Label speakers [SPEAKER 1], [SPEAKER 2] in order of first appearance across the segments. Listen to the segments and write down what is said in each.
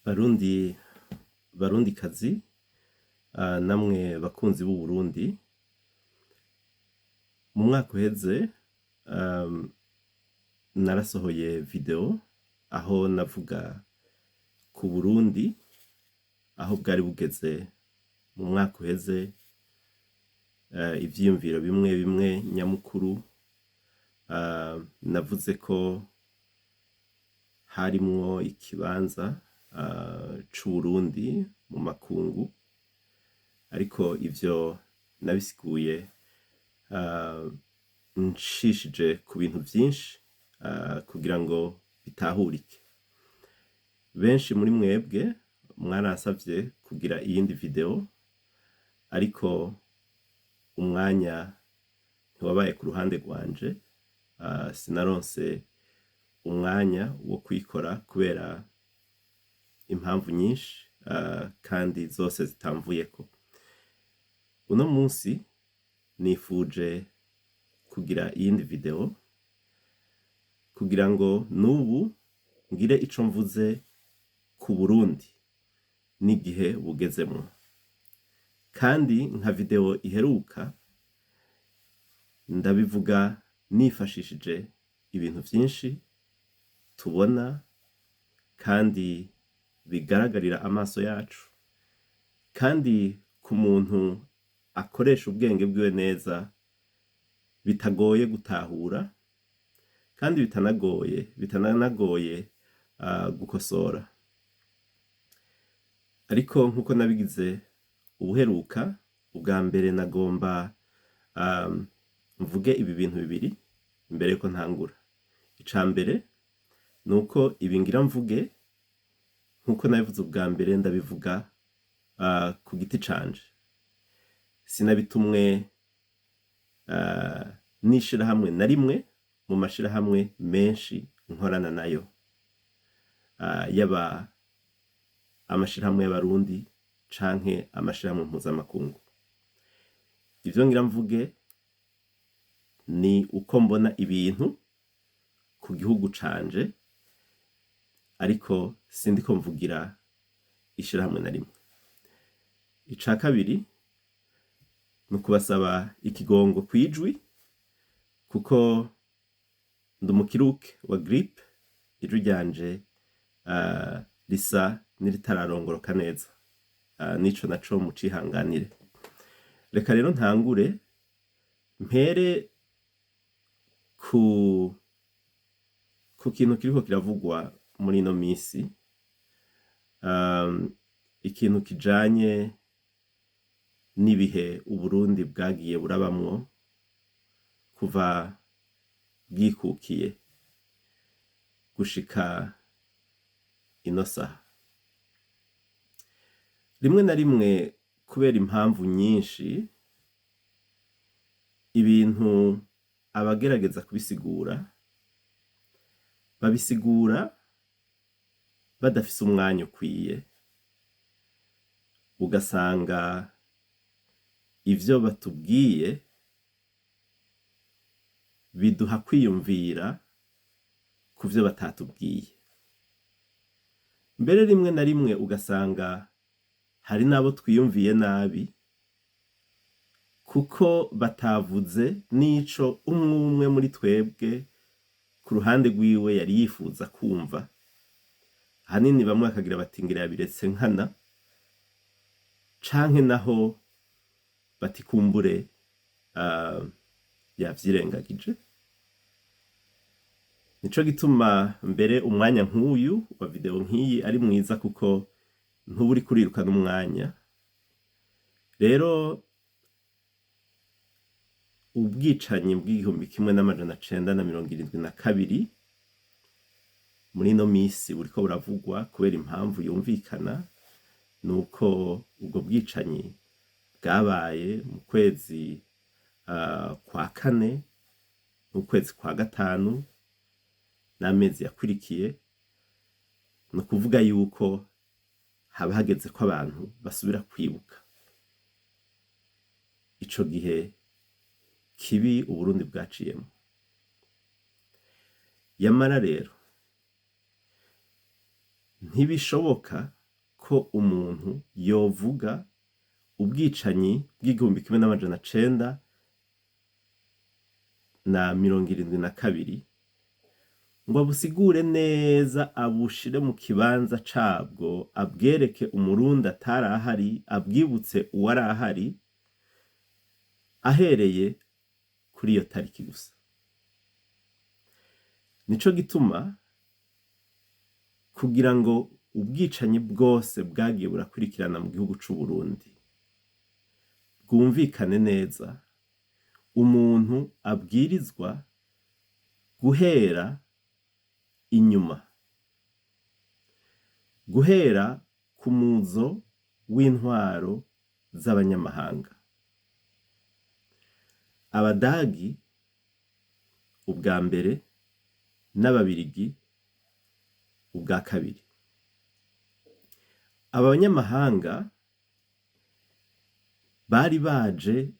[SPEAKER 1] Barundi, Barundikazi, namwe bakunzi b'Uburundi, mu mwaka uheze narasohoye video aho navuga ku Burundi aho bwari bugeze mu mwaka uheze, ivyiyumviro bimwe bimwe nyamukuru. Navuze ko harimwo ikibanza c'Uburundi mu makungu, ariko ivyo nabisiguye nshishije ku bintu vyinshi kugira ngo bitahurike. Benshi muri mwebwe mwaransavye kugira iyindi video, ariko umwanya ntiwabaye ku ruhande rwanje, sinaronse umwanya wo kuyikora kubera impamvu nyinshi kandi zose zitamvuyeko. Uno munsi nifuje kugira iyindi video kugira ngo n'ubu ngire ico mvuze ku Burundi n'igihe bugezemwo. Kandi nka video iheruka ndabivuga nifashishije ibintu vyinshi tubona kandi bigaragarira amaso yacu, kandi ku muntu akoresha ubwenge bwiwe neza bitagoye gutahura kandi bitananagoye gukosora. Ariko nkuko nabigize ubuheruka, ubwa mbere nagomba mvuge ibi bintu bibiri imbere yuko ntangura. Ica mbere nuko ibi ngira mvuge, nkuko nabivuze ubwa mbere, ndabivuga ku giti canje. Sinabitumwe n'ishirahamwe na rimwe mu mashirahamwe menshi nkorana nayo, yaba amashirahamwe y'Abarundi canke amashirahamwe mpuzamakungu. Ivyo ngira mvuge ni uko mbona ibintu ku gihugu canje, ariko sindiko mvugira ishirahamwe na rimwe. Ica kabiri ni ukubasaba ikigongo kw'ijwi, kuko ndi umukiruke wa grippe, ijwi ryanje risa n'iritararongoroka neza, nico naco mucihanganire. Reka rero ntangure mpere ku kintu kiriko kiravugwa muri ino misi, ikintu kijanye n'ibihe Uburundi bwagiye burabamwo kuva bwikukiye gushika ino saha. Rimwe na rimwe, kubera impamvu nyinshi, ibintu abagerageza kubisigura babisigura badafise umwanya ukwiye, ugasanga ivyo batubwiye biduha kwiyumvira ku vyo batatubwiye. Mbere rimwe na rimwe ugasanga hari n'abo twiyumviye nabi kuko batavuze n'ico umwe umwe muri twebwe ku ruhande rwiwe yari yifuza kumva. Ahanini bamwe bakagira bati ngira yabiretse nkana, canke naho bati kumbure yavyirengagije. Nico gituma mbere umwanya nk'uyu wa video nk'iyi ari mwiza, kuko ntuba uriko urirukana umwanya. Rero ubwicanyi bw'igihumbi kimwe n'amajana cenda na mirongo irindwi na kabiri muri ino misi buriko buravugwa kubera impamvu yumvikana, nuko ubwo bwicanyi bwabaye mu kwezi kwa kane n'ukwezi kwa gatanu n'amezi yakurikiye. Ni ukuvuga yuko haba hageze ko abantu basubira kwibuka ico gihe kibi Uburundi bwaciyemo. Yamara rero Ntibishoboka ko umuntu yovuga ubwicanyi bw'1972 ngo abusigure neza, abushire mu kibanza cabwo, abwereke Umurundi atari ahari, abwibutse uwari ahari, ahereye kuri iyo tariki gusa. Nico gituma kugira ngo ubwicanyi bwose bwagiye burakurikirana mu gihugu c'Uburundi bwumvikane neza, umuntu abwirizwa guhera inyuma, guhera ku muzo w'intwaro z'abanyamahanga. Abadagi ubwa mbere n'Ababirigi ubwa kabiri. Aba banyamahanga bari baje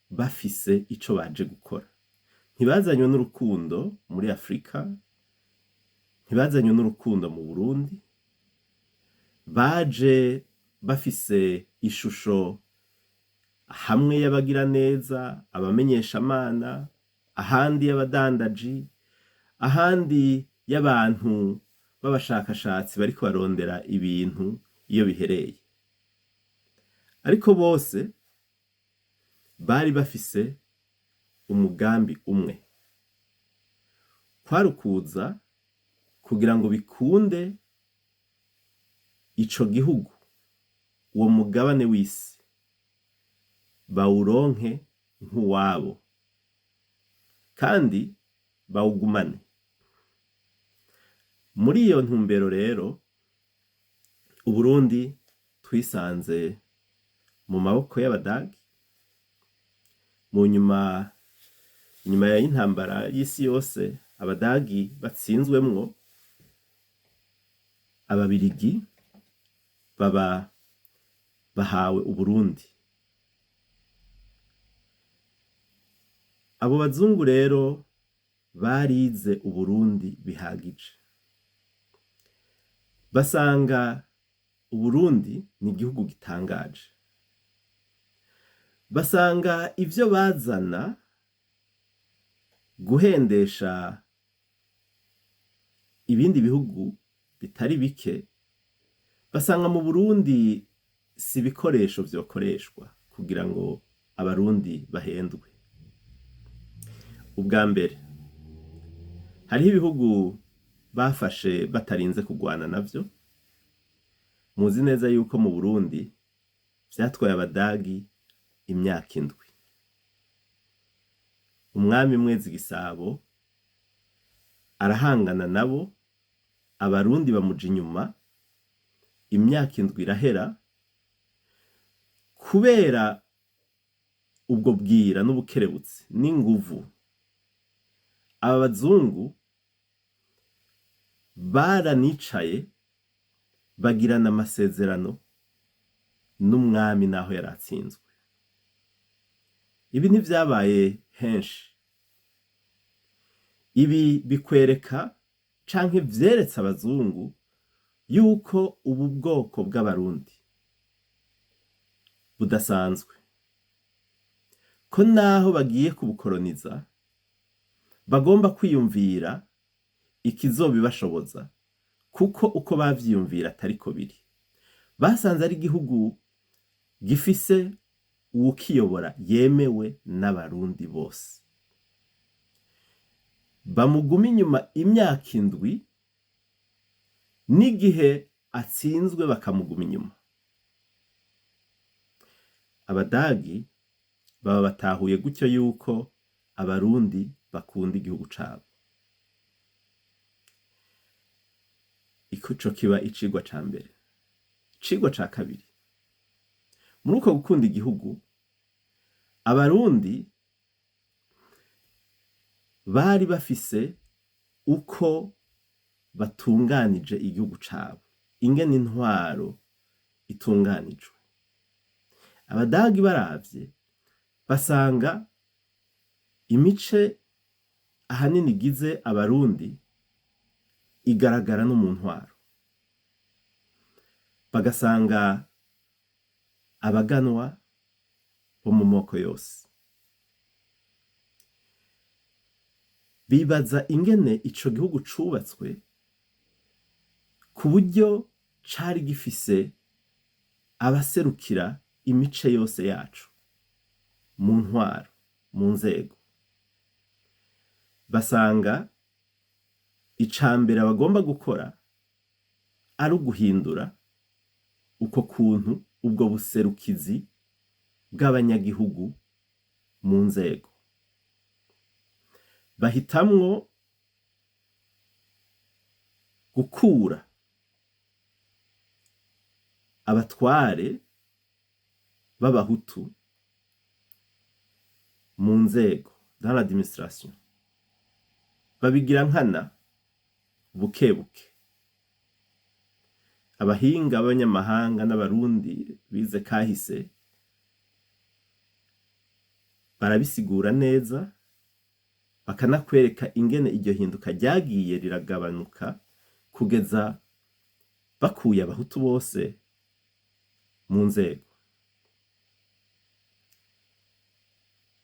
[SPEAKER 1] bafise ico baje gukora. Ntibazanywe n'urukundo muri Afrika, ntibazanywe n'urukundo mu Burundi, baje bafise ishusho hamwe y'abagiraneza, abamenyeshamana, ahandi y'abadandaji, ahandi y'abantu b'abashakashatsi bariko barondera ibintu iyo bihereye. Ariko bose bari bafise umugambi umwe, kwari ukuza kugira ngo bikunde ico gihugu, uwo mugabane w'isi bawuronke nk'uwabo kandi bawugumane. Muri iyo ntumbero rero, Uburundi twisanze mu maboko y'Abadagi mu nyuma, inyuma y'intambara y'isi yose Abadagi batsinzwemwo, Ababirigi baba bahawe Uburundi. Abo bazungu rero barize Uburundi bihagije, basanga Uburundi ni igihugu gitangaje, basanga ivyo bazana guhendesha ibindi bihugu bitari bike, basanga mu Burundi si ibikoresho vyokoreshwa kugira ngo Abarundi bahendwe. Ubwa mbere, hariho ibihugu bafashe batarinze kugwana navyo. Muzi neza yuko mu Burundi vyatwaye Abadagi imyaka 7. Umwami Mwezi Gisabo arahangana nabo, Abarundi bamuja inyuma, imyaka 7 irahera, kubera ubwo bwira n'ubukerebutsi n'inguvu. Aba bazungu baranicaye bagirana amasezerano n'umwami naho yaratsinzwe. Ibi ntivyabaye henshi. Ibi bikwereka canke vyeretse abazungu yuko ubu bwoko bw'Abarundi budasanzwe, ko naho bagiye kubukoroniza bagomba kwiyumvira ikizobibashoboza, kuko uko bavyiyumvira atariko biri. Basanze ari igihugu gifise uwukiyobora yemewe n'Abarundi bose. Bamuguma inyuma imyaka 7, n'igihe atsinzwe bakamuguma inyuma. Abadagi baba batahuye gutyo yuko Abarundi bakunda igihugu cabo. Ico kiba icigwa ca mbere. Icigwa ca kabiri, muri uko gukunda igihugu, Abarundi bari bafise uko batunganije igihugu cabo, ingene intwaro itunganijwe. Abadagi baravye basanga imice ahanini igize Abarundi igaragara no mu ntwaro. Bagasanga abaganwa bo mu moko yose. Bibaza ingene ico gihugu cubatswe ku buryo cari gifise abaserukira imice yose yacu mu ntwaro, mu nzego. Basanga icambere bagomba gukora ari uguhindura uko kuntu ubwo buserukizi bw'abanyagihugu mu nzego. Bahitamwo gukura abatware b'abahutu mu nzego, dans l'administration. Babigira nkana, bukebuke. Abahinga b'abanyamahanga n'abarundi bize kahise barabisigura neza, bakanakwereka ingene iryo hinduka ryagiye riragabanuka kugeza bakuye abahutu bose mu nzego.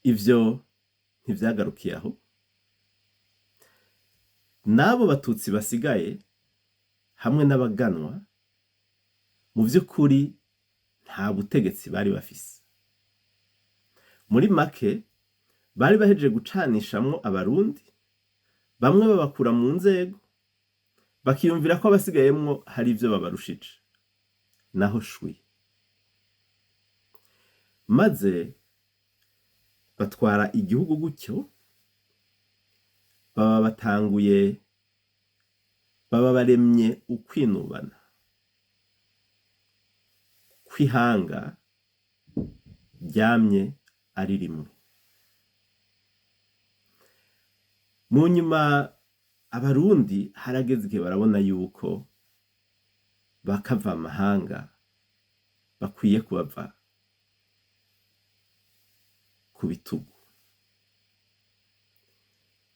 [SPEAKER 1] Ivyo ntivyagarukiye aho. N'abo batutsi basigaye hamwe n'abaganwa, mu vy'ukuri nta butegetsi bari bafise. Muri make, bari bahejeje gucanishamwo abarundi, bamwe babakura mu nzego, bakiyumvira ko abasigayemwo hari ivyo babarushije. Naho shwi. Maze batwara igihugu gutyo, baba batanguye, baba baremye ukwinubana kw'ihanga ryamye ari rimwe. Mu nyuma abarundi harageze igihe barabona yuko bakava amahanga bakwiye kubava ku bitugu.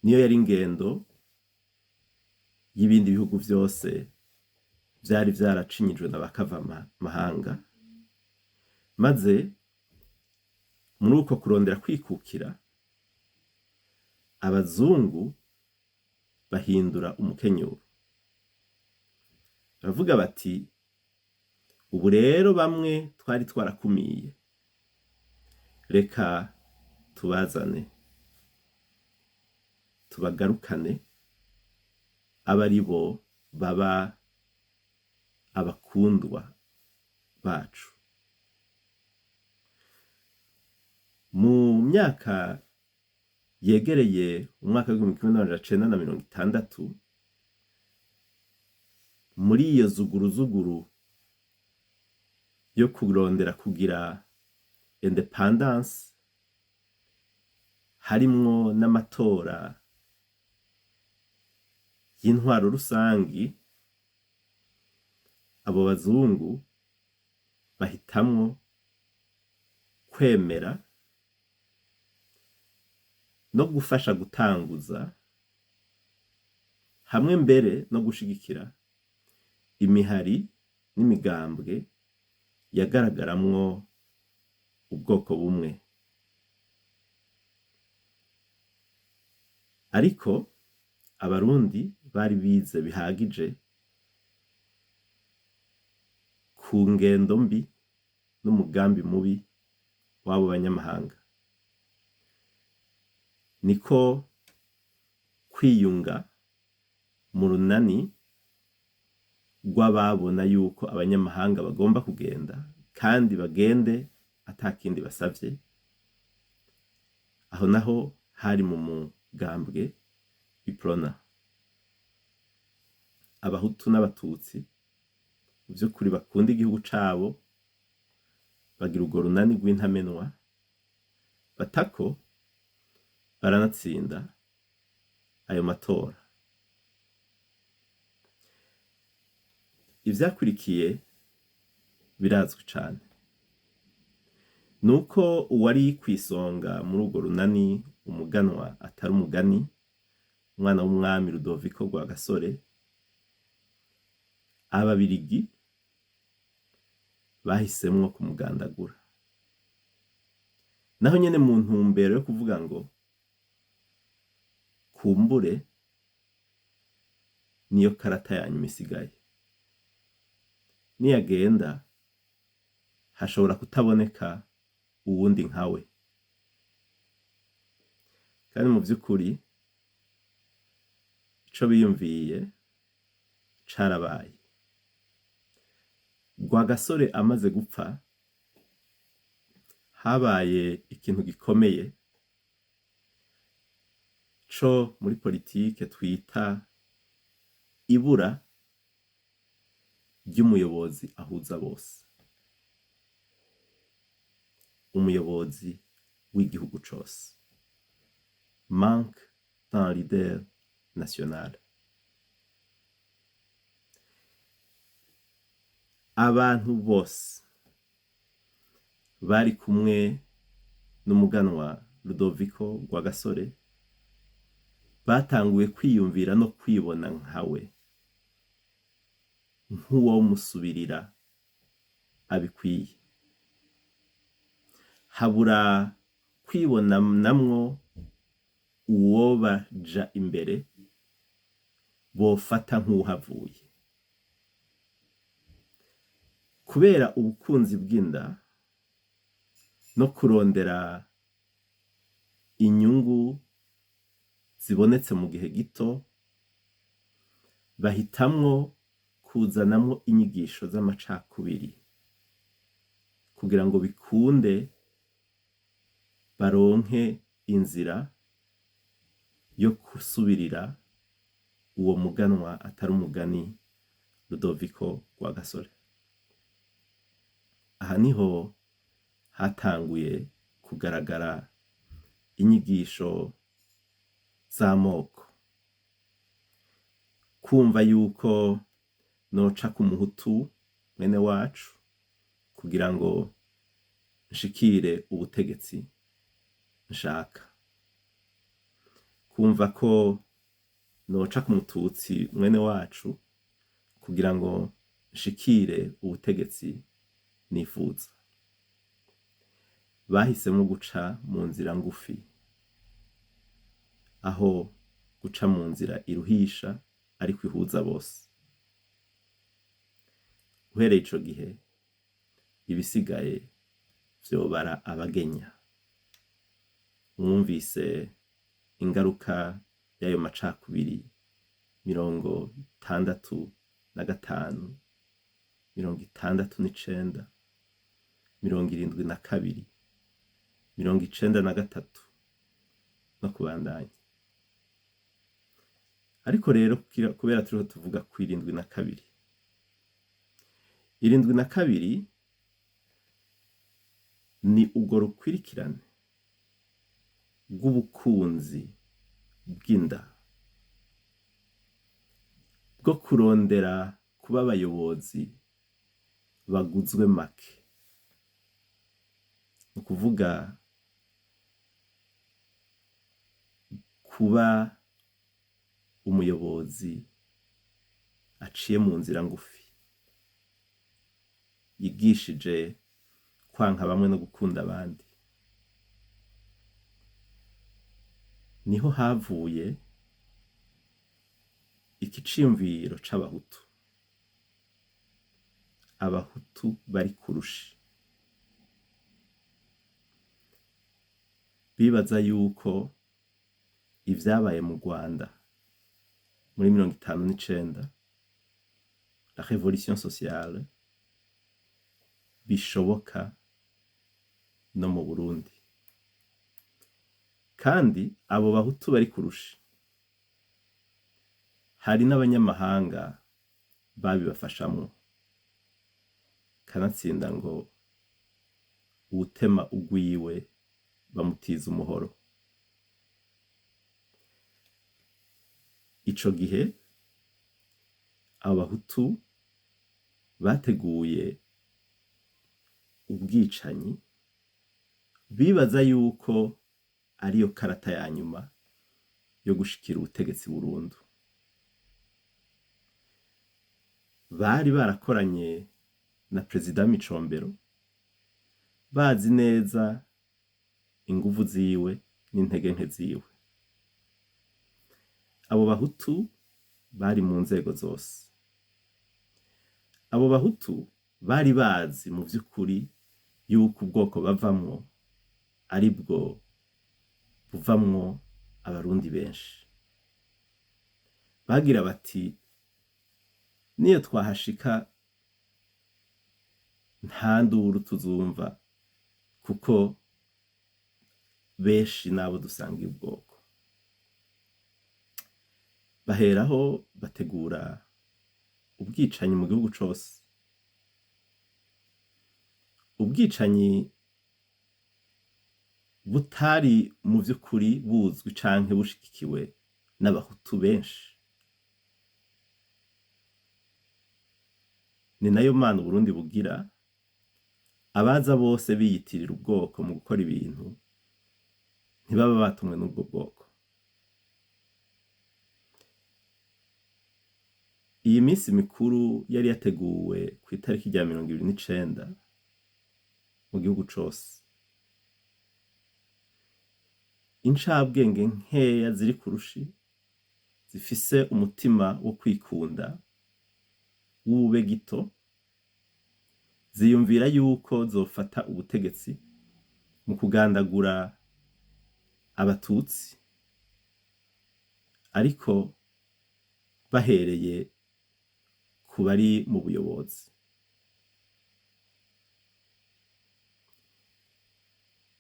[SPEAKER 1] Niyo yari ingendo y'ibindi bihugu vyose vyari vyaracinyijwe na bakava amahanga, maze muri uko kurondera kwikukira, abazungu bahindura umukenyuro. Baravuga bati, ubu rero bamwe twari twarakumiye, reka tubazane, tubagarukane, abe ari bo baba abakundwa bacu. Mu myaka yegereye umwaka w'1960, muri iyo zuguruzuguru yo kurondera kugira independance, harimwo n'amatora y'intwaro rusangi, abo bazungu bahitamwo kwemera no gufasha gutanguza hamwe mbere no gushigikira imihari n'imigambwe yagaragaramwo ubwoko bumwe. Ariko abarundi bari bize bihagije ku ngendo mbi n'umugambi mubi w'abo banyamahanga. Niko kwiyunga mu runani rw'ababona yuko abanyamahanga bagomba kugenda kandi bagende atakindi basavye. Aho naho hari mu mugambwe Uprona. Abahutu n'abatutsi mu vy'ukuri bakunda igihugu cabo bagira urwo runani rw'intamenwa, batako baranatsinda ayo matora. Ivyakurikiye birazwi cane. Nuko uwari kw'isonga muri urwo runani, umuganwa atari umugani, umwana w'umwami Rudoviko Rwagasore, ababirigi Bahisemwo kumugandagura. Naho nyene mu ntumbero yo kuvuga ngo kumbure niyo karata ya nyuma isigaye. Niyagenda hashobora kutaboneka uwundi nkawe. Kandi mu vy'ukuri ico biyumviye carabaye. Rwagasore amaze gupfa, habaye ikintu gikomeye co muri politike twita ibura ry'umuyobozi ahuza bose. Umuyobozi w'igihugu cose. Manque d'un leader national. Abantu bose bari kumwe n'umuganwa Rudoviko Rwagasore batanguye kwiyumvira no kwibona nkawe, nk'uwomusubirira abikwiye. Habura kwibona namwo uwobaja imbere bofata nk'uhavuye. Kubera ubukunzi bw'inda no kurondera inyungu zibonetse mu gihe gito, bahitamwo kuzanamwo inyigisho z'amacakubiri kugira ngo bikunde baronke inzira yo gusubirira uwo muganwa atari umugani Rudoviko Rwagasore. Aha niho hatanguye kugaragara inyigisho z'amoko. Kumva yuko noca ku muhutu mwene wacu kugira ngo nshikire ubutegetsi nshaka. Kumva ko noca ku mututsi mwene wacu kugira ngo nshikire ubutegetsi nifuza. Bahisemwo guca mu nzira ngufi, aho guca mu nzira iruhisha ariko ihuza bose. Uhereye ico gihe, ibisigaye vyobara abagenya. Mwumvise ingaruka y'ayo macakubiri 65, 69, 72, 93 no kubandanya. Ariko rero kubera turiho tuvuga ku 72. 72 ni urwo rukwirikirane rw'ubukunzi bw'inda bwo kurondera kuba abayobozi baguzwe make. Ni ukuvuga kuba umuyobozi aciye mu nzira ngufi, yigishije kwanka bamwe no gukunda abandi. Niho havuye ikiciyumviro c'abahutu. Abahutu bari kurushi. Bibaza yuko ivyabaye mu Rwanda muri 59, la révolution sociale, bishoboka no mu Burundi. Kandi abo bahutu bari kurushi hari n'abanyamahanga babibafashamwo. Kanatsinda ngo uwutema ugwiwe bamutiza umuhoro. Ico gihe abahutu bateguye ubwicanyi bibaza yuko ariyo karata ya nyuma yo gushikira ubutegetsi burundu. Bari barakoranye na Perezida Micombero, bazi neza inguvu ziwe n'intege nke ziwe. Abo Bahutu bari mu nzego zose. Abo Bahutu bari bazi mu vy'ukuri yuko ubwoko bavamwo ari bwo buvamwo Abarundi benshi. Bagira bati: "Niyo twahashika, nta nduru tuzumva, kuko benshi n'abo dusangiye ubwoko." Baheraho bategura ubwicanyi mu gihugu cose. Ubwicanyi butari mu vy'ukuri buzwi canke bushigikiwe n'Abahutu benshi. Ni nayo Mana Uburundi bugira, abaza bose biyitirira ubwoko mu gukora ibintu ntibaba batumwe n'ubwo bwoko. Iyi minsi mikuru yari yateguwe kw'itariki rya 29 mu gihugu cose. Incabwenge nkeya ziri kurushi zifise umutima wo kwikunda w'ube gito, ziyumvira yuko zofata ubutegetsi mu kugandagura Abatutsi, ariko bahereye ku bari mu buyobozi.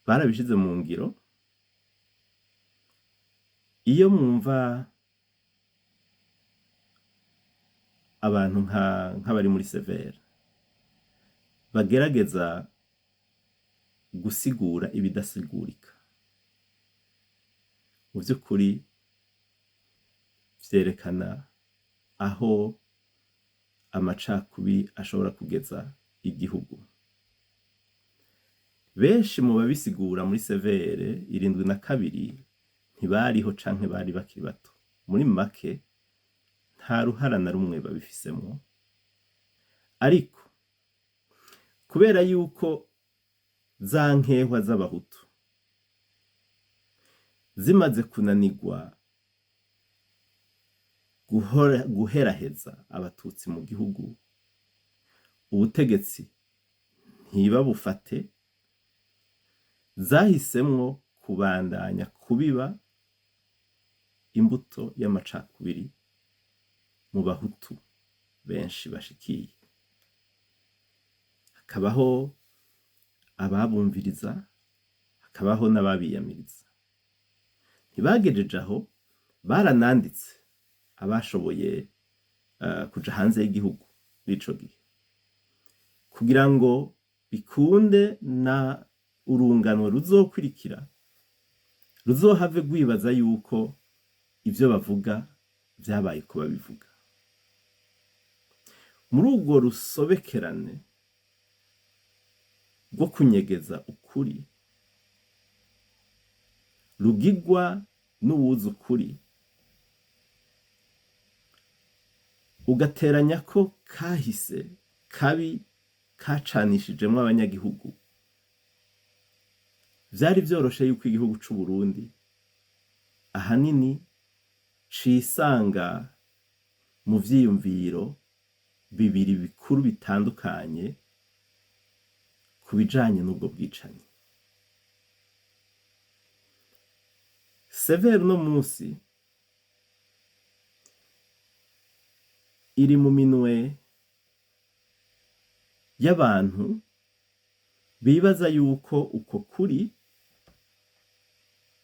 [SPEAKER 1] Barabishize mu ngiro. Iyo mwumva abantu nk'abari muri CVR bagerageza gusigura ibidasigurika, mu vy'ukuri vyerekana aho amacakubiri ashobora kugeza igihugu. Benshi mu babisigura muri CVR 72 ntibariho canke bari bakiri bato. Muri make, nta ruhara na rumwe babifisemwo, ariko kubera yuko za nkehwa z'Abahutu zimaze kunanirwa guheraheza Abatutsi mu gihugu, ubutegetsi ntibabufate, zahisemwo kubandanya kubiba imbuto y'amacakubiri mu Bahutu benshi bashikiye. Hakabaho ababumviriza, hakabaho n'ababiyamiriza. Ntibagejeje aho, barananditse abashoboye kuja hanze y'igihugu b'ico gihe, kugira ngo bikunde na urungano ruzokurikira ruzohave rwibaza yuko ivyo bavuga vyabaye uko babivuga. Muri urwo rusobekerane rwo kunyegeza ukuri rugigwa n'uwuzi ukuri, ugateranya ko kahise kabi kacanishijemwo abanyagihugu, vyari vyoroshe yuko igihugu c'Uburundi ahanini cisanga mu vyiyumviro bibiri bikuru bitandukanye ku bijanye n'ubwo bwicanyi. CVR uno musi iri mu minwe y'abantu bibaza yuko uko kuri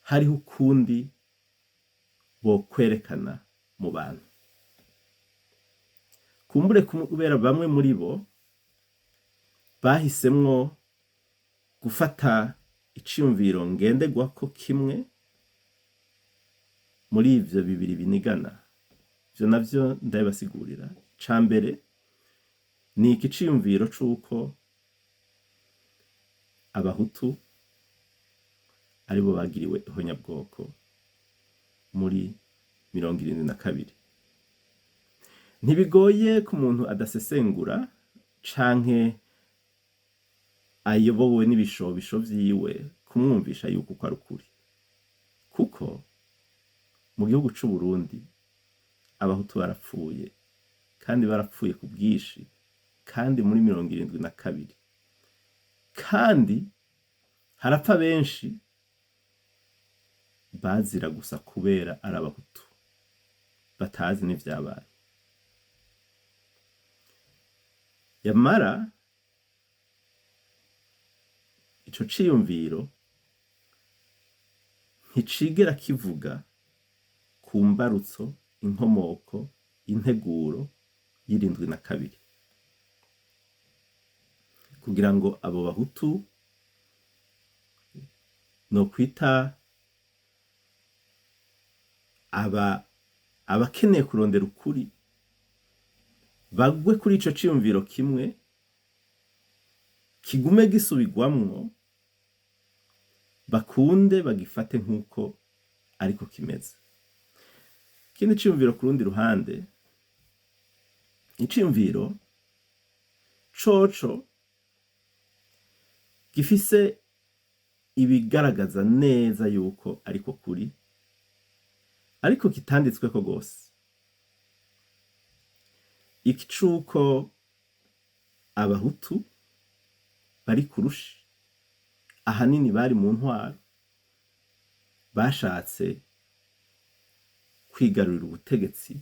[SPEAKER 1] hariho ukundi bokwerekana mu bantu. Kumbure kubera bamwe muri bo bahisemwo gufata iciyumviro ngenderwako kimwe muri ivyo bibiri binigana. Ivyo navyo ndabibasigurira. Ica mbere ni iki ciyumviro c'uko Abahutu aribo bagiriwe ihonyabwoko muri 72. Ntibigoye ku muntu adasesengura Canke ayobowe n'ibishobisho vyiwe kumwumvisha yuko uko ari ukuri, kuko mu gihugu c'Uburundi Abahutu barapfuye, kandi barapfuye ku bwinshi, kandi muri 72, kandi harapfa benshi bazira gusa kubera ari Abahutu, batazi n'ivyabaye. Yamara ico ciyumviro nticigera kivuga ku mbarutso, inkomoko, integuro y'72, kugira ngo abo Bahutu nokwita aba abakeneye kurondera ukuri bagwe kuri ico ciyumviro kimwe, kigume gisubirwamwo, bakunde bagifate nk'uko ariko kimeze. Ikindi ciyumviro ku rundi ruhande, iciyumviro coco gifise ibigaragaza neza yuko ariko kuri, ariko kitanditsweko gose. Iki c'uko Abahutu bari kurushi, ahanini bari mu ntwaro, bashatse kwigarurira ubutegetsi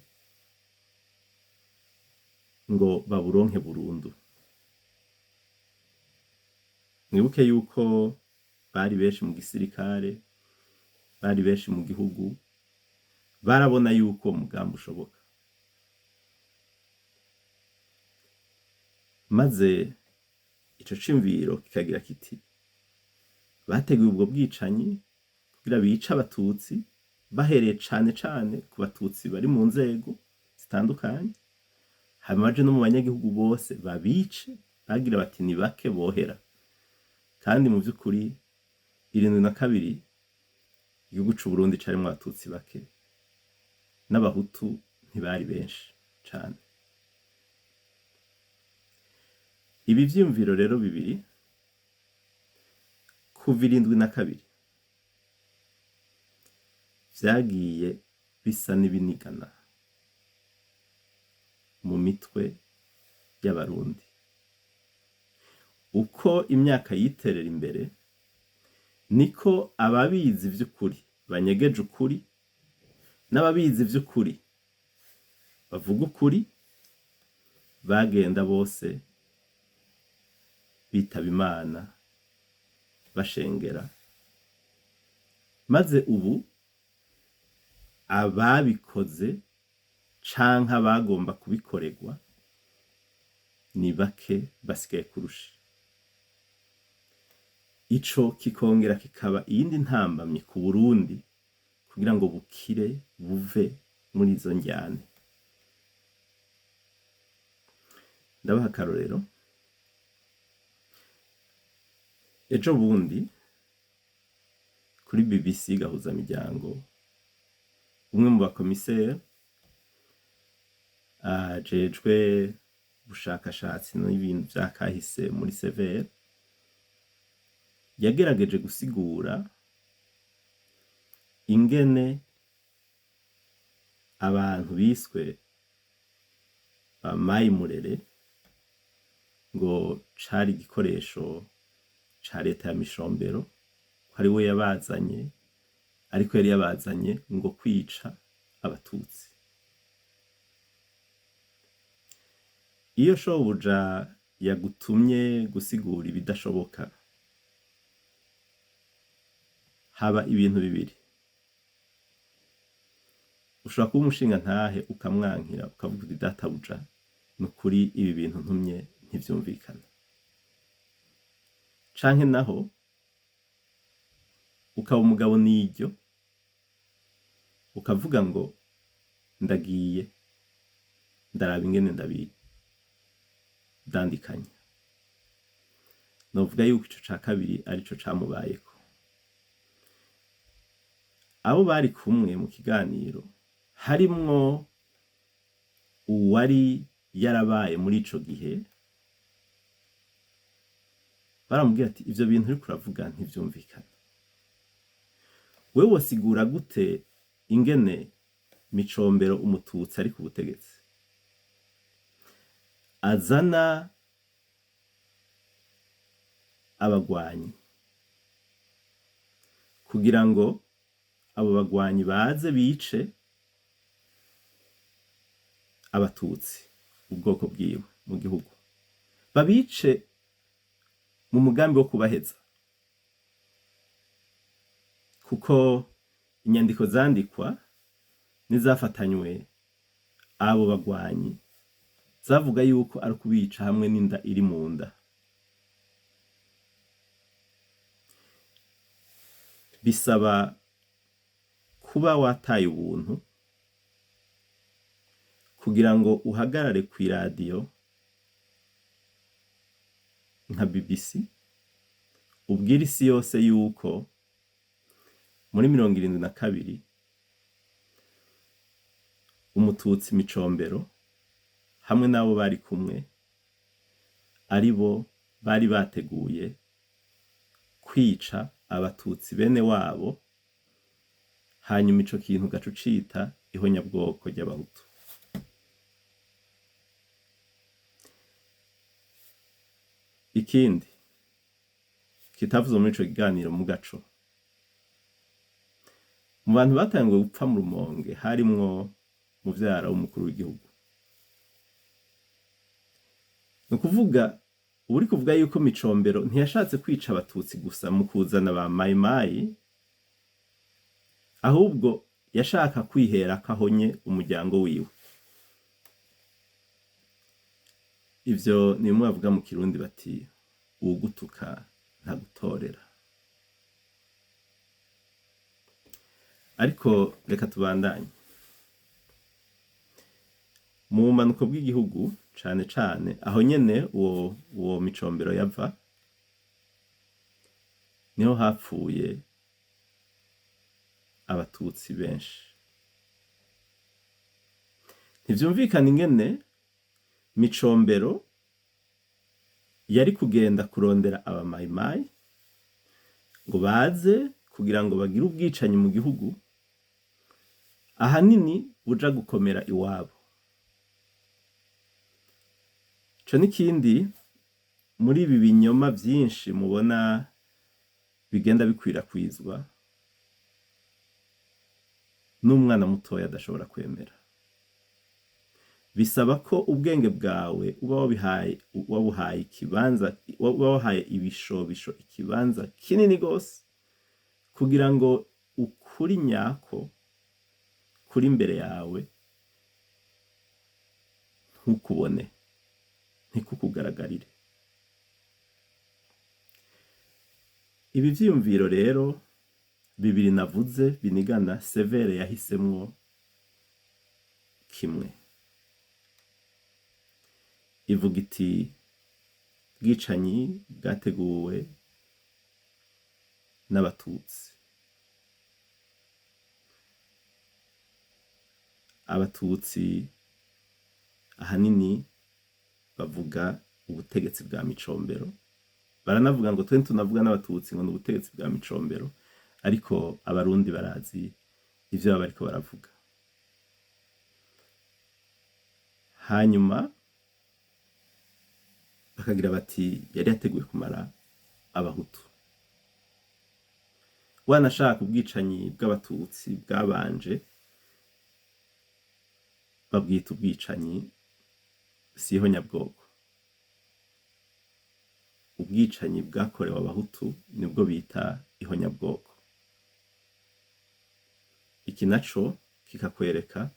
[SPEAKER 1] ngo baburonke burundu. Mwibuke yuko bari benshi mu gisirikare, bari benshi mu gihugu, barabona yuko uwo mugambi ushoboka. Maze ico ciyumviro kikagira kiti: bateguye ubwo bwicanyi kugira bice Abatutsi, bahereye cane cane ku Batutsi bari mu nzego zitandukanye, hanyuma baje no mu banyagihugu bose babice, bagira bati ni bake bohera. Kandi mu vy'ukuri 72 igihugu c'Uburundi carimwo Abatutsi bake, n'Abahutu ntibari benshi cane. Ibi vyiyumviro rero bibiri kuva 72 vyagiye bisa n'ibinigana mu mitwe y'Abarundi. Uko imyaka yiterera imbere, niko ababizi vy'ukuri banyegeje ukuri, n'ababizi vy'ukuri bavuga ukuri, bagenda bose bitaba Imana, bashengera, maze ubu ababikoze canke abagomba kubikoregwa ni bake basigaye kurusha. Ico kikongera kikaba iyindi ntambamyi ku Burundi kugira ngo bukire buve muri izo ndyane. Ndabaha akarorero, ejo bundi kuri BBC Gahuzamiryango, umwe mu bakomiseri ajejwe ubushakashatsi n'ibintu vya kahise muri Severe, yagerageje gusigura ingene abantu biswe ba Mayi Murere ngo cari igikoresho ca leta ya Micombero, ko ari we yabazanye, ariko yari yabazanye ngo kwica Abatutsi. Iyo shobuja yagutumye gusigura ibidashoboka, haba ibintu bibiri. Ushobora kuba umushingantahe ukamwankira ukavuga uti databuja nukuri ibi bintu ntumye ntivyumvikana. Canke naho ukaba umugabo niryo ukavuga ngo ndagiye ndaraba ingene ndabidandikanya. Novuga yuko ico ca kabiri arico camubayeko. Abo bari kumwe mu kiganiro harimwo uwari yarabaye muri ico gihe Baramubwira ati: "Ivyo bintu uriko uravuga ntivyumvikana. Wewe wosigura gute ingene Micombero, umututsi ari ku butegetsi, azana abagwanyi kugira ngo abo bagwanyi baze bice abatutsi, ubwoko bwiwe mu gihugu, babice mu mugambi wo kubaheza?" Kuko inyandiko zandikwa n'izafatanywe abo bagwanyi zavuga yuko ari ukubica hamwe n'inda iri mu nda. Bisaba kuba wataye ubuntu kugira ngo uhagarare kw'iradiyo nka BBC, ubwire isi yose yuko muri 72 umututsi Micombero hamwe n'abo bari kumwe ari bo bari bateguye kwica abatutsi bene wabo, hanyuma ico kintu ugaca ucita ihonyabwoko ry'abahutu. Ikindi kitavuzwe muri ico kiganiro mu gaco, mu bantu batanguye gupfa mu Rumonge harimwo muvyara w'umukuru w'igihugu. Ni ukuvuga uba uriko uvuga yuko Micombero ntiyashatse kwica abatutsi gusa mu kuzana ba mayimayi, ahubwo yashaka kwiherako ahonye umuryango wiwe. Ivyo ni bimwe bavuga mu Kirundi bati: "Uwugutuka ntagutorera." Ariko reka tubandanye. Mu bumanuko bw'igihugu cane cane aho nyene uwo Micombero yava, niho hapfuye abatutsi benshi. Ntivyumvikana ingene Micombero yari kugenda kurondera abamayimayi ngo baze kugira ngo bagire ubwicanyi mu gihugu, ahanini buja gukomera iwabo. Ico n'ikindi muri ibi binyoma vyinshi mubona bigenda bikwirakwizwa n'umwana mutoya adashobora kwemera. Bisaba ko ubwenge bwawe uba wabihaye, wabuhaye ikibanza, uba wahaye ibishobisho ikibanza kinini gose kugira ngo ukuri nyako kuri imbere yawe ntukubone, ntikukugaragarire. Ibi vyiyumviro rero bibiri navuze binigana, Severe yahisemwo kimwe. Ivuga iti: "Bwicanyi bwateguwe n'abatutsi." Abatutsi ahanini bavuga ubutegetsi bwa Micombero, baranavuga ngo twe tunavuga n'abatutsi ngo ni ubutegetsi bwa Micombero, ariko abarundi barazi ivyo baba bariko baravuga. Hanyuma bakagira bati: "Yari yateguye kumara abahutu." Wanashaka ubwicanyi bw'abatutsi bwabanje babwita ubwicanyi, siho nyabwoko. Ubwicanyi bwakorewe abahutu nibwo bita ihonyabwoko. Iki naco kikakwereka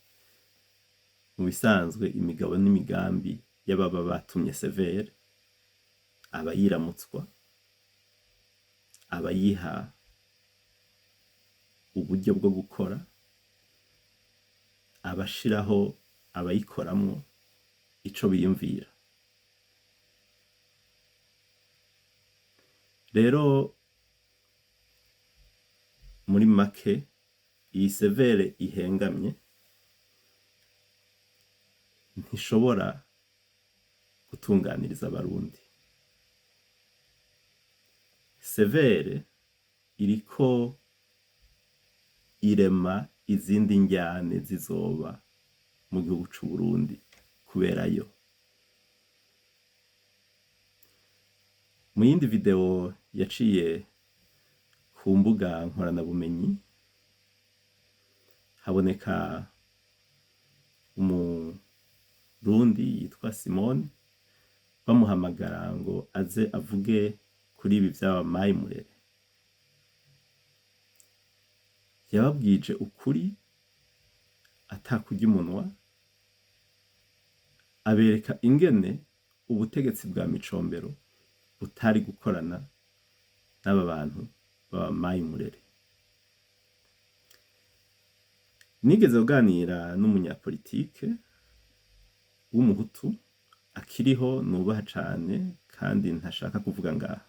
[SPEAKER 1] mu bisanzwe imigabo n'imigambi y'ababa batumye Severe, abayiramutswa, abayiha uburyo bwo gukora, abashiraho abayikoramwo ico biyumvira. Rero muri make iyi Severe ihengamye ntishobora gutunganiriza abarundi. Severe iriko irema izindi njyane zizoba mu gihugu c'Uburundi kubera yo. Mu yindi video yaciye ku mbuga nkoranabumenyi haboneka umurundi yitwa Simone bamuhamagara ngo aze avuge kuri ibi vy'aba Mayi Murere. Yababwije ukuri atakurya umunwa, abereka ingene ubutegetsi bwa Micombero butari gukorana n'aba bantu b'aba Mayi Murere. Nigeze kuganira n'umunyapolitike w'umuhutu akiriho nubaha cane kandi ntashaka kuvuga ngaha.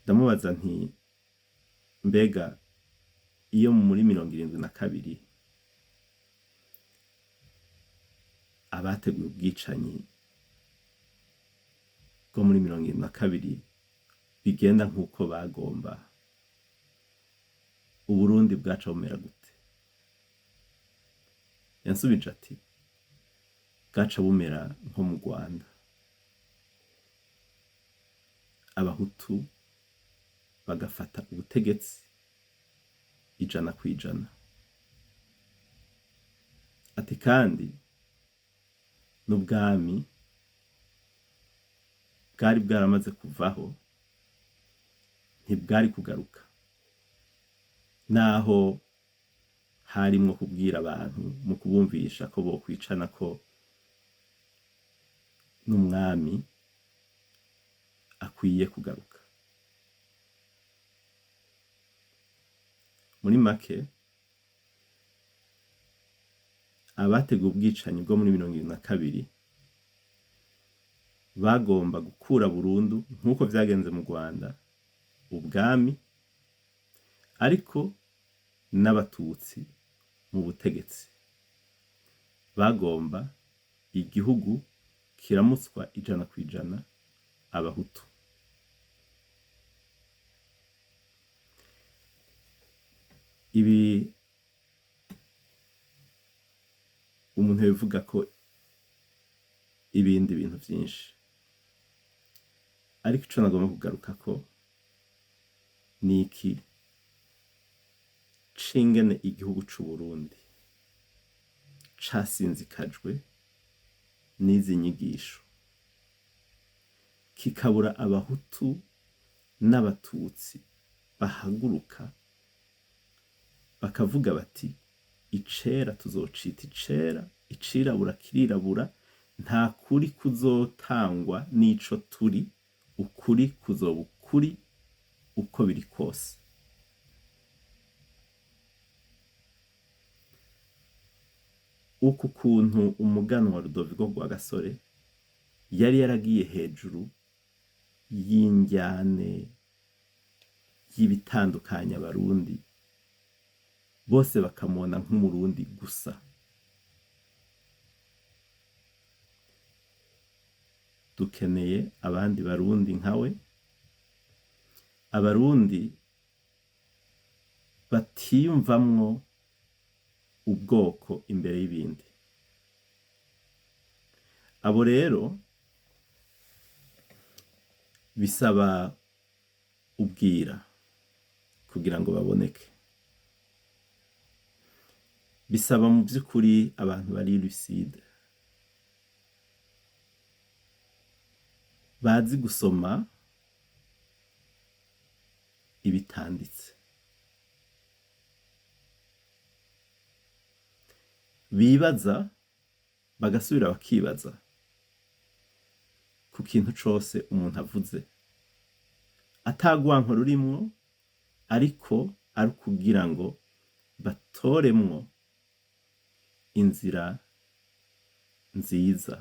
[SPEAKER 1] Ndamubaza nti mbega iyo muri 72 abateguye ubwicanyi bwo muri 72 bigenda nk'uko bagomba, Uburundi bwaca bumera gute? Yansubije ati bwaca bumera nko mu Rwanda, abahutu bagafata ubutegetsi 100%. Ati kandi n'ubwami bwari bwaramaze kuvaho ntibwari kugaruka, naho harimwo kubwira abantu mu kubumvisha ko bokwicana ko n'umwami akwiye kugaruka. Muri make abateguye ubwicanyi bwo muri 72 bagomba gukura burundu nk'uko vyagenze mu Rwanda ubwami, ariko n'abatutsi mu butegetsi. Bagomba igihugu kiramutswa 100% abahutu. Ibi umuntu yobivuga ko ibindi bintu vyinshi, ariko ico nagomba kugarukako niki c'ingene igihugu c'Uburundi casinzikajwe n'izi nyigisho, kikabura abahutu n'abatutsi bahaguruka bakavuga bati icera tuzocita icera, icirabura kirirabura, nta kuri kuzotangwa n'ico turi, ukuri kuzoba ukuri uko biri kose. Uku kuntu umuganwa Rudoviko Rwagasore yari yaragiye hejuru y'indyane y'ibitandukanya abarundi, bose bakamubona nk'umurundi gusa. Dukeneye abandi barundi nkawe, abarundi batiyumvamwo ubwoko imbere y'ibindi. Abo rero bisaba ubwira kugira ngo baboneke. Bisaba mu by'ukuri abantu bari lucide, bazi gusoma ibitanditse, bibaza bagasubira bakibaza ku kintu cose umuntu avuze, atagwanko rurimwo, ariko ari ukugira ngo batoremwo inzira nziza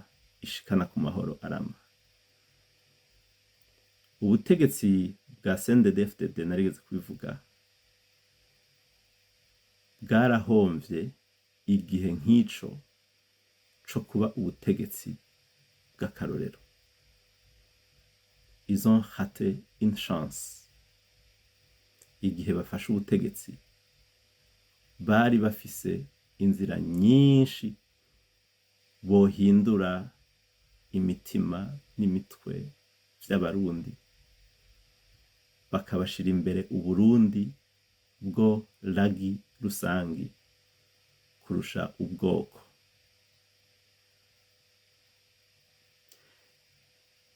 [SPEAKER 1] ishikana ku mahoro arama. Ubutegetsi bwa CNDD-FDD narigeze kubivuga, bwarahomvye igihe nk'ico co kuba ubutegetsi bw'akarorero. Ils ont raté une chance. Igihe bafashe ubutegetsi, bari bafise inzira nyinshi bohindura imitima n'imitwe vy'Abarundi, bakabashira imbere Uburundi bwo ragi rusangi kurusha ubwoko.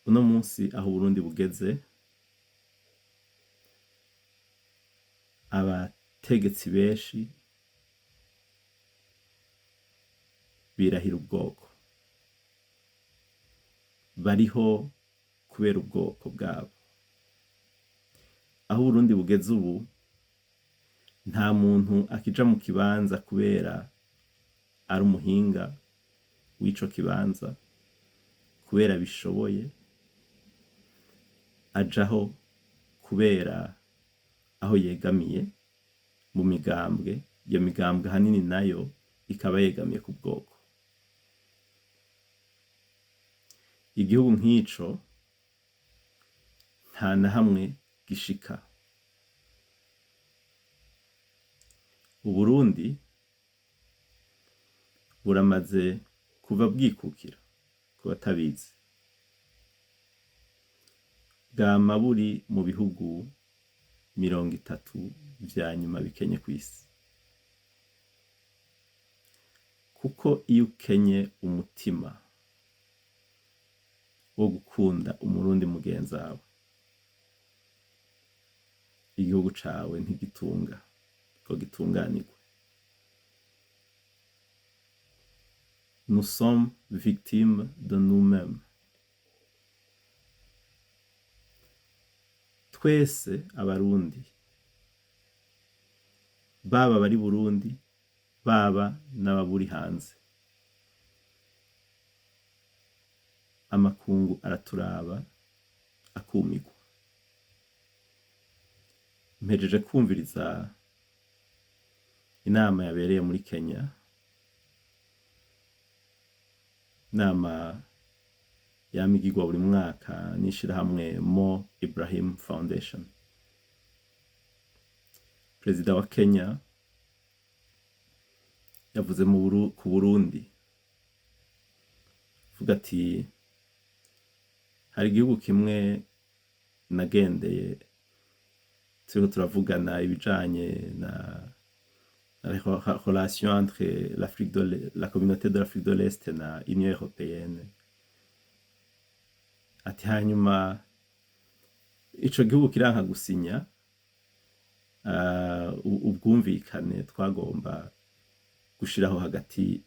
[SPEAKER 1] Uno munsi aho Uburundi bugeze, abategetsi benshi birahira ubwoko, bariho kubera ubwoko bwabo. Aho Uburundi bugeze ubu, nta muntu akija mu kibanza kubera ari umuhinga w'ico kibanza, kubera bishoboye, ajaho kubera aho yegamiye mu migambwe. Iyo migambwe ahanini nayo ikaba yegamiye ku bwoko. Igihugu nk'ico nta na hamwe gishika. Uburundi buramaze kuva bwikukira, ku batabizi, bwama buri mu bihugu 30 vya nyuma bikenye kw'isi. Kuko iyo ukenye umutima wo gukunda Umurundi mugenzawe, igihugu cawe ntigitunga ngo gitunganirwe. Nous sommes victimes de nous-mêmes. Twese Abarundi, baba abari Burundi, baba n'ababuri hanze, amakungu araturaba akumirwa. Mpejeje kumviriza inama yabereye muri Kenya, inama yama igirwa buri mwaka n'ishirahamwe Mo Ibrahim Foundation. Perezida wa Kenya yavuze ku Burundi, avuga ati hari igihugu kimwe nagendeye, turiko turavugana ibijanye na relation entre l'Afrique de la communauté de l'Afrique de l'Est na Union Européenne. Ati hanyuma ico gihugu kiranka gusinya ubwumvikane twagomba gushiraho hagati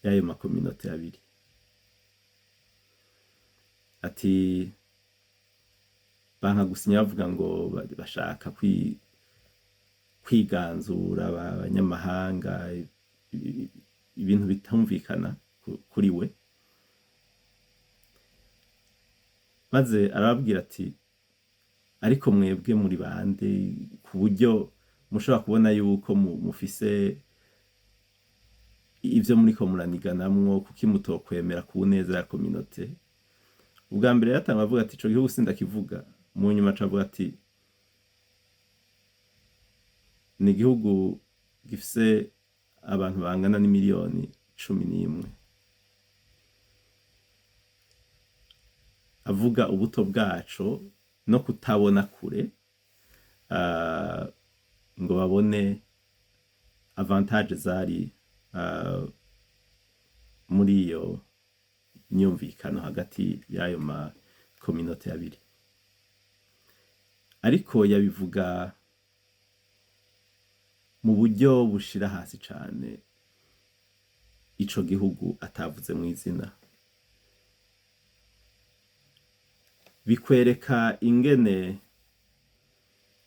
[SPEAKER 1] y'ayo makominote abiri. Ati banka gusinya bavuga ngo bashaka kwiganzura abanyamahanga, ibintu bitumvikana kuri we. Maze arababwira ati ariko mwebwe muri bande ku buryo mushobora kubona yuko mufise ivyo muriko muraniganamwo, kuki mutokwemera ku neza ya kominote? Ubwa mbere yatanga avuga ati ico gihugu sindakivuga, mu nyuma aca avuga ati ni igihugu gifise abantu bangana n'imiliyoni 11. Avuga ubuto bwaco no kutabona kure, ngo babone avantage zari muri iyo myumvikano hagati y'ayo ma kominote abiri. Ariko yabivuga mu buryo bushira hasi cane ico gihugu atavuze mw'izina. Bikwereka ingene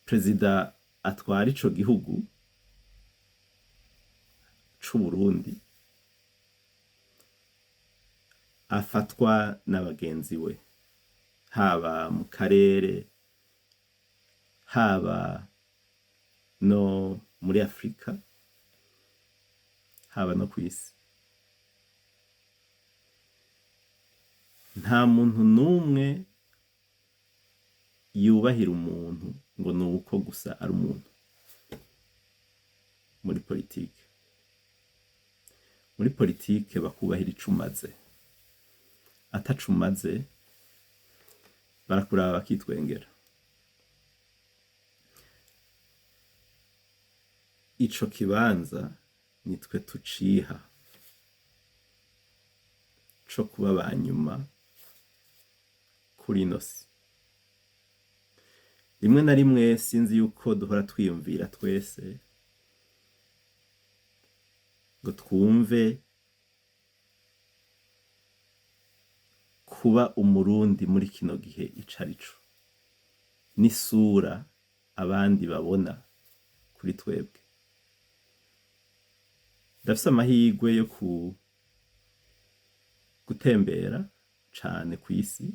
[SPEAKER 1] perezida atwara ico gihugu c'Uburundi afatwa na bagenzi we, haba mu karere, haba no muri Afrika, haba no kw'isi. Nta muntu n'umwe yubahira umuntu ngo ni uko gusa ari umuntu muri politike. Muri politike bakubahira ico umaze, ataco umaze barakuraba bakitwengera. Ico kibanza nitwe tuciha co kuba abanyuma kuri ino si. Rimwe na rimwe sinzi yuko duhora twiyumvira twese ngo twumve kuba umurundi muri kino gihe ico arico, n'isura abandi babona kuri twebwe. Ndafise amahirwe yo gutembera cane kw'isi,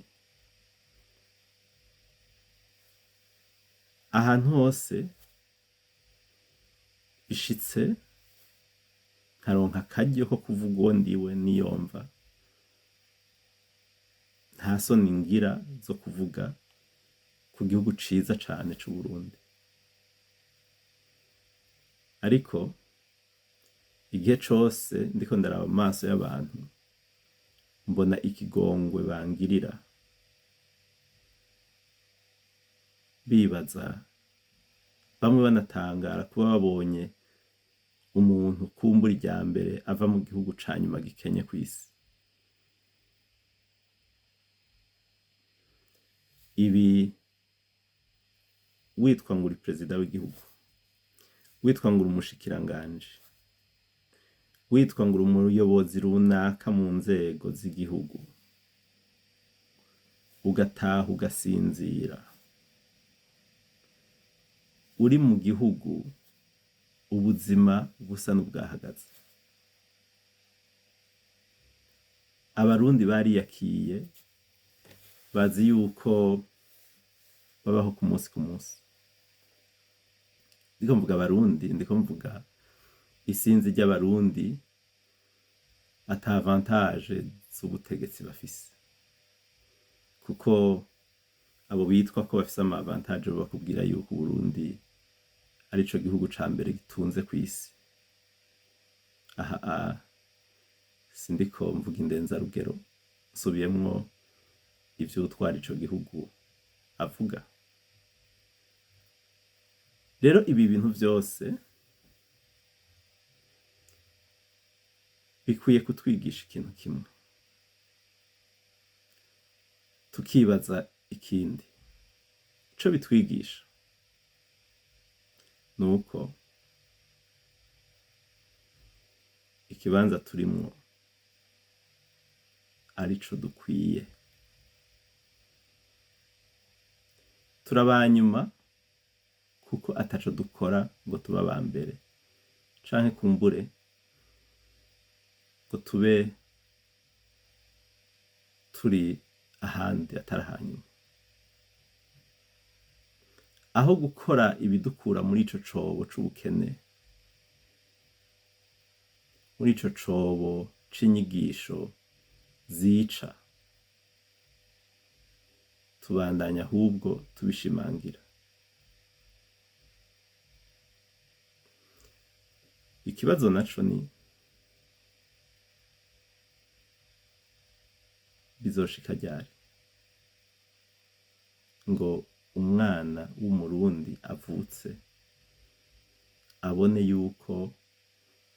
[SPEAKER 1] ahantu hose bishitse nkaronka akaryo ko kuvuga uwo ndiwe niyomva, nta soni ngira zo kuvuga ku gihugu ciza cane c'Uburundi. Ariko igihe cose ndiko ndaraba mu maso y'abantu mbona ikigongwe bangirira, bibaza bamwe banatangara kuba babonye umuntu kumbura irya mbere ava mu gihugu ca nyuma gikenye kw'isi. Ibi witwa ngo uri perezida w'igihugu, witwa ngo uri umushikiranganji, witwa ngo uri umuyobozi runaka mu nzego z'igihugu, ugataha ugasinzira, uri mu gihugu ubuzima busa n'ubwahagaze. Abarundi bariyakiye, bazi yuko babaho ku munsi ku munsi. Ndiko mvuga abarundi, ndiko mvuga isinzi ry'abarundi ata avantage z'ubutegetsi bafise, kuko abo bitwa ko bafise ama avantage bo bakubwira yuko Uburundi arico gihugu ca mbere gitunze kw'isi. Aha sindiko mvuga indenzarugero, nsubiyemwo ivyo uwutwara ico gihugu avuga. Rero ibi bintu vyose bikwiye kutwigisha ikintu kimwe, tukibaza ikindi. Ico bitwigisha nuko ikibanza turimwo arico dukwiye. Turi abanyuma kuko ataco dukora ngo tube abambere, canke kumbure ngo tube turi ahandi atari ahanyuma. Aho gukora ibidukura muri ico cobo c'ubukene, muri ico cobo c'inyigisho zica, tubandanya ahubwo tubishimangira. Ikibazo naco ni bizoshika ryari ngo umwana w'umurundi avutse abone yuko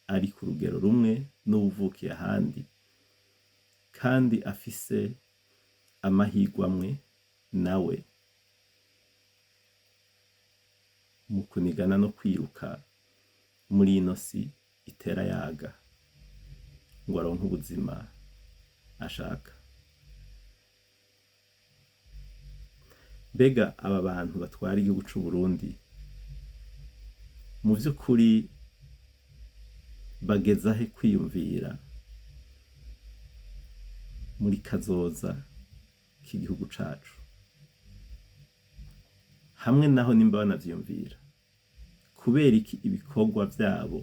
[SPEAKER 1] ari ku rugero rumwe n'uwuvukiye ahandi kandi afise amahirwe amwe nawe mu kunigana no kwiruka muri ino si itera yaga ngo aronke ubuzima ashaka. Mbega aba bantu batwara igihugu c'Uburundi mu vy'ukuri bagezahe kwiyumvira muri kazoza k'igihugu cacu? Hamwe naho nimba banavyiyumvira, kubera iki ibikorwa vyabo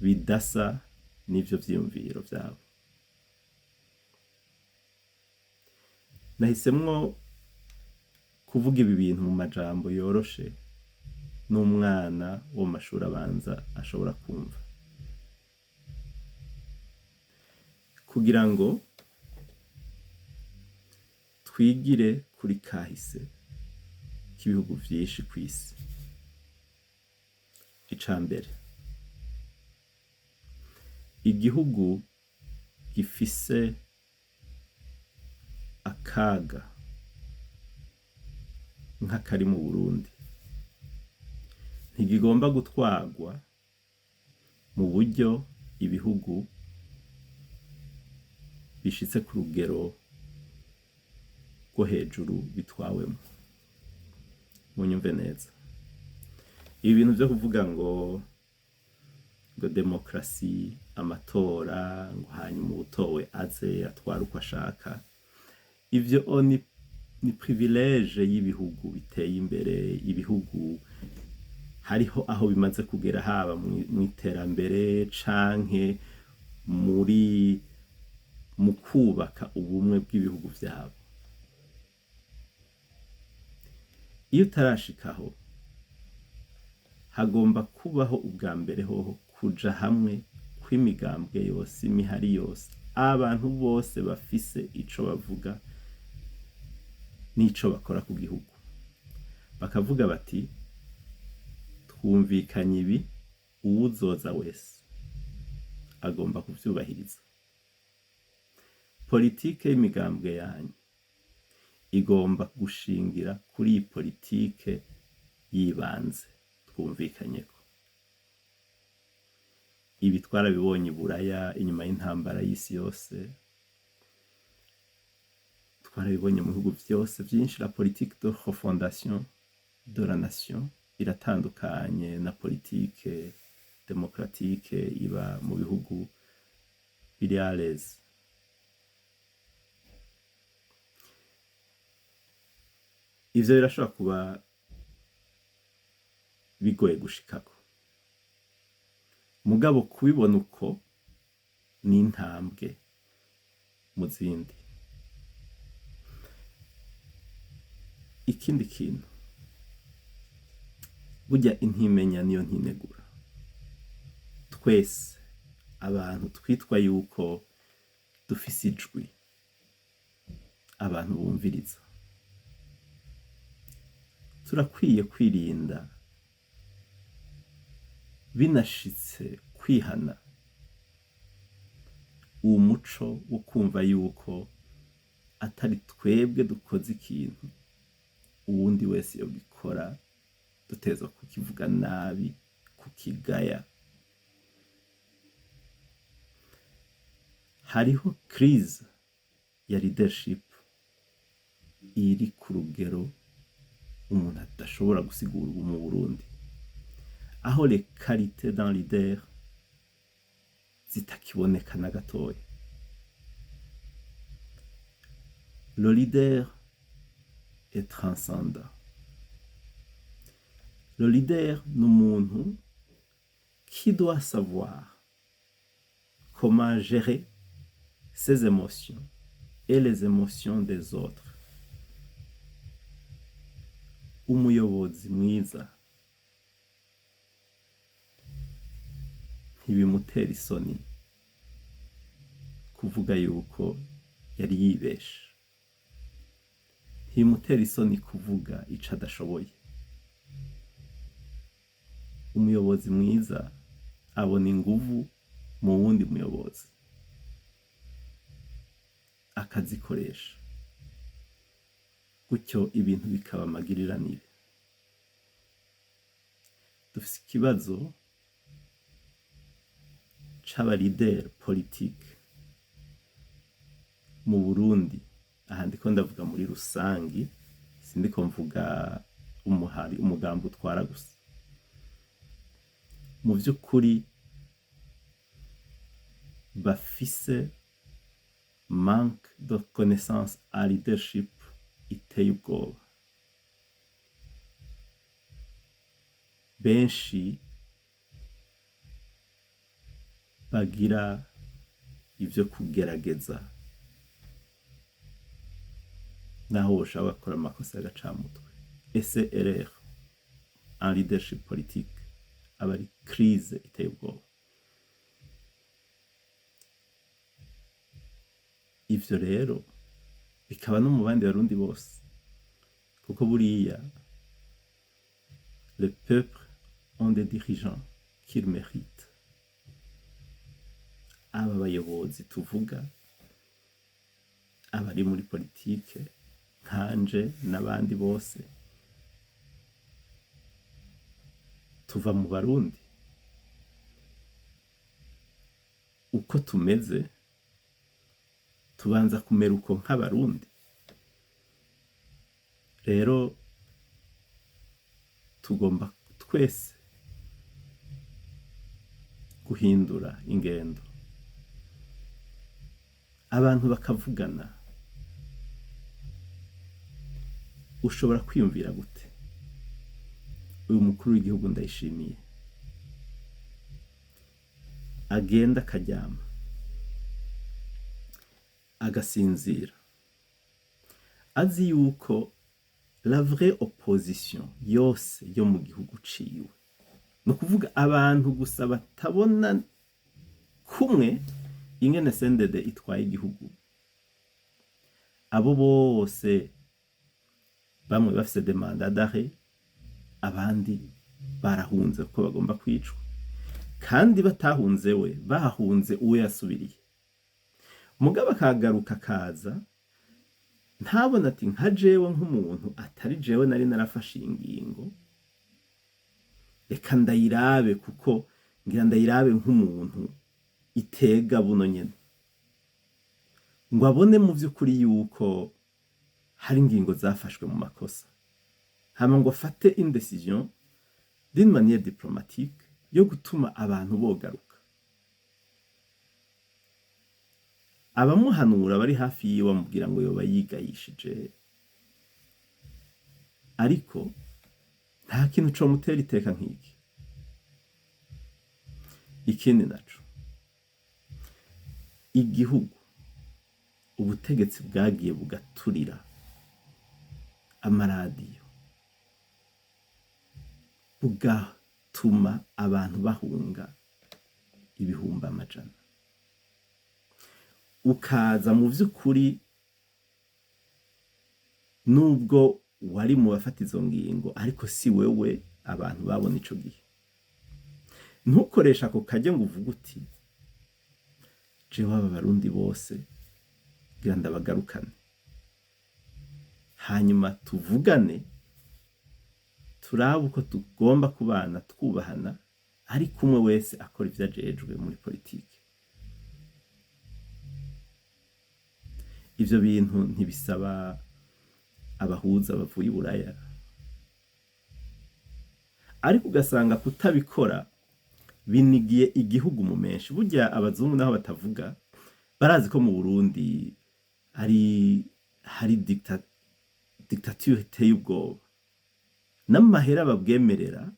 [SPEAKER 1] bidasa n'ivyo vyiyumviro vyabo? Nahisemwo Kuvuga ibi bintu mu majambo yoroshe n'umwana wo mu mashuri abanza ashobora kumva, kugira ngo twigire kuri kahise k'ibihugu vyinshi kw'isi. Ica mbere, igihugu gifise akaga nk'akari mu Burundi ntigigomba gutwarwa mu buryo ibihugu bishitse ku rugero rwo hejuru bitwawemwo. Munyumve neza, ibi bintu vyo kuvuga ngo demokarasi, amatora, ngo hanyuma uwutowe aze atware uko ashaka, ivyo ni privilege y'ibihugu biteye imbere, ibihugu hariho aho bimaze kugera, haba mw'iterambere canke mu kubaka ubumwe bw'ibihugu vyabo. Iyo utarashikaho, hagomba kubaho ubwa mbere hoho kuja hamwe kw'imigambwe yose, imihari yose, abantu bose bafise ico bavuga n'ico bakora ku gihugu, bakavuga bati twumvikanye ibi, uwuzoza wese agomba kuvyubahiriza. Politike y'imigambwe yanyu igomba gushingira kuri iyi politike y'ibanze twumvikanyeko. Ibi twarabibonye i Buraya inyuma y'intambara y'isi yose, twarabibonye mu bihugu vyose vyinshi. La politique de refondation de la nation iratandukanye na politike démocratique iba mu bihugu biri à l'aise. Ivyo birashobora kuba bigoye gushikako, mugabo kubibona uko ni intambwe mu zindi. Ikindi kintu, burya intimenya niyo ntinegura. Twese abantu twitwa yuko dufise ijwi abantu bumviriza, turakwiye kwirinda binashitse kwihana uwo muco wo kumva yuko atari twebwe dukoze ikintu, uwundi wese yogikora dutezwa kukivuga nabi, kukigaya. Hariho crise ya leadership iri ku rugero umuntu adashobora gusigura ubu mu Burundi, aho les qualités d'un leader zitakiboneka na gatoya. Le leader est transcendant. Le leader ni umuntu qui doit savoir comment gérer ses émotions et les émotions des autres. Umuyobozi mwiza ntibimutera isoni kuvuga yuko yari yibeshe, ntibimutera isoni kuvuga ico adashoboye. Umuyobozi mwiza abona inguvu mu wundi muyobozi akazikoresha, gutyo ibintu bikaba amagiriranire. Dufise ikibazo c'aba leader politique mu Burundi. Aha ndiko ndavuga muri rusangi, sindiko mvuga umuhari umugambi utwara gusa. Mu vy'ukuri bafise manque de connaissance à leadership iteye ubwoba. Benshi bagira ivyo kugerageza Naho woshaka ugakora amakosa y'agacamutwe, ese erreur en leadership politique aba ari crise iteye ubwoba. Ivyo rero bikaba no mu bandi Barundi bose, kuko buriya le peuple ont des dirigeants qu'ils méritent. Aba bayobozi tuvuga, abari muri politike nkanje n'abandi bose, tuva mu Barundi. Uko tumeze tubanza kumera uko nk'Abarundi. Rero tugomba twese guhindura ingendo, abantu bakavugana. Ushobora kwiyumvira gute uyu mukuru w'igihugu Ndayishimiye agenda akaryama agasinzira azi yuko la vraie opposition yose yo mu gihugu ciwe, ni ukuvuga abantu gusa batabona kumwe ingene CNDD itwaye igihugu, abo bose bamwe bafise des mandats d'arrêt, abandi barahunze kuko bagomba kwicwa, kandi batahunze we, bahunze uwo yasubiriye, mugabo akagaruka akaza ntabona ati nka jewe nk'umuntu atari jewe nari narafashe ingingo, reka ndayirabe, kuko ngira ndayirabe nk'umuntu itega buno nyene, ngo abone mu vy'ukuri yuko hari ingingo zafashwe mu makosa, hama ngo afate une décision d'une manière diplomatique yo gutuma abantu bogaruka. Abamuhanura bari hafi yiwe bamubwira ngo yoba yigayishije, ariko nta kintu comutera iteka nk'iki. Ikindi naco, igihugu ubutegetsi bwagiye bugaturira amaradiyo, bugatuma abantu bahunga ibihumbi amajana, ukaza mu vy'ukuri nubwo wari mu bafata izo ngingo, ariko si wewe abantu babona ico gihe. Ntukoresha ako karyo ngo uvuge uti jewe aba Barundi bose ngira ndabagarukane, hanyuma tuvugane, turabe uko tugomba kubana twubahana, ariko umwe wese akora ivyo ajejwe muri politike. Ivyo bintu ntibisaba abahuza bavuye i Buraya, ariko ugasanga kutabikora binigiye igihugu mu menshi. Burya abazungu naho batavuga, barazi ko mu Burundi hari dictature iteye ubwoba, n'amahera babwemerera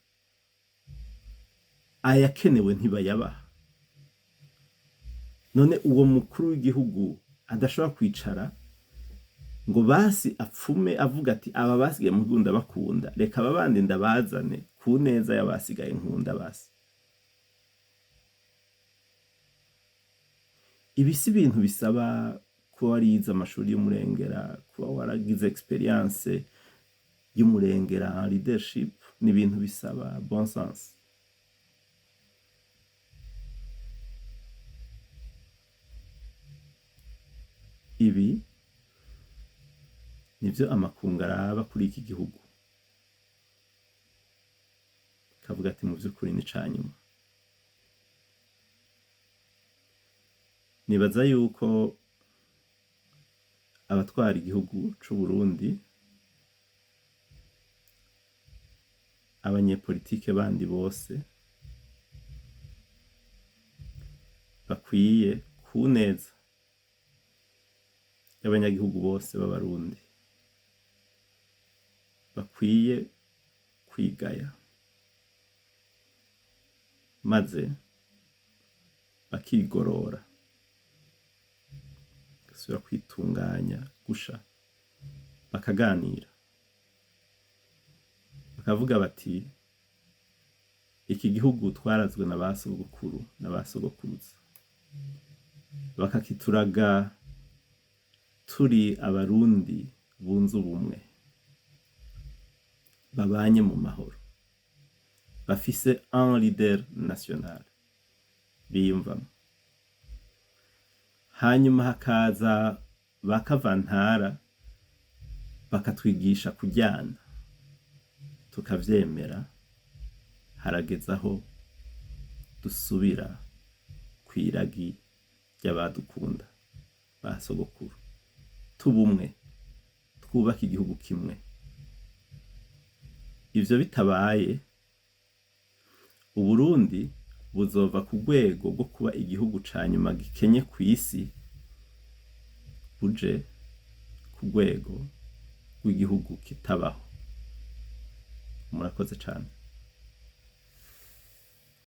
[SPEAKER 1] ayakenewe ntibayabaha. None uwo mukuru w'igihugu adashobora kwicara ngo basi apfume avuga ati aba basigaye mu gihugu ndabakunda, reka aba bandi ndabazane ku neza y'abasigaye nkunda basi. Ibi si ibintu bisaba kuba warize amashuri y'umurengera, kuba waragize experience y'umurengera en leadership, ni ibintu bisaba bon sens. Ibi nivyo amakungu araba kuri iki gihugu, kavuga ati mu vy'ukuri ni canyuma. Nibaza yuko abatwara igihugu c'Uburundi, abanyepolitike bandi bose bakwiye ku neza y'abanyagihugu bose b'Abarundi, bakwiye kwigaya maze bakigorora, bagasubira kwitunganya gusha. Bakaganira, bakavuga bati: "Iki gihugu twarazwe na ba sogokuru na ba sogokuruza, bakakituraga turi Abarundi bunze ubumwe, babanye mu mahoro, bafise un leader national biyumvamo. Hanyuma hakaza ba kavantara bakatwigisha kuryana, tukavyemera. Harageze aho dusubira kw'iragi ry'abadukunda, ba sogokuru, tubumwe, twubake igihugu kimwe. Ivyo bitabaye, Uburundi buzova ku rwego rwo kuba igihugu ca nyuma gikenye kw'isi, buje ku rwego rw'igihugu kitabaho." Murakoze cane.